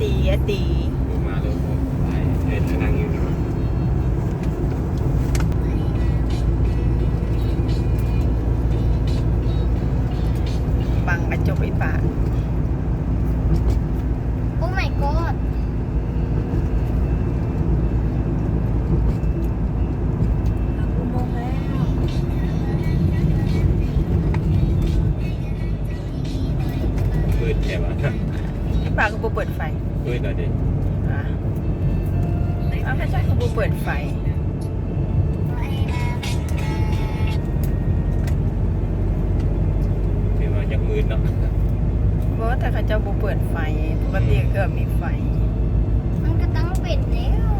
ດີອະຕີ ບໍ່ມາລົດໄຟ ເຫັນແຕ່ນັ່ງຢູ່ນີ້ ບັງກະຈົກອີ່ປາ. Oh my god. ເປີດແທ້ວະ ອີ່ປາກກໍບໍ່ເປີດໄຟ. ເປີດແລ້ວເດ້. ອາ ເອົາ ເຂົາເຈົ້າກໍບໍ່ເປີດໄຟ. ເປັນວ່າຈັກມືດເນາະ. ບໍ່ ແຕ່ເຂົາເຈົ້າບໍ່ເປີດໄຟ ປົກກະຕິເຄື່ອງມີໄຟ. ມັນກໍຕ້ອງເປັນແລ້ວ.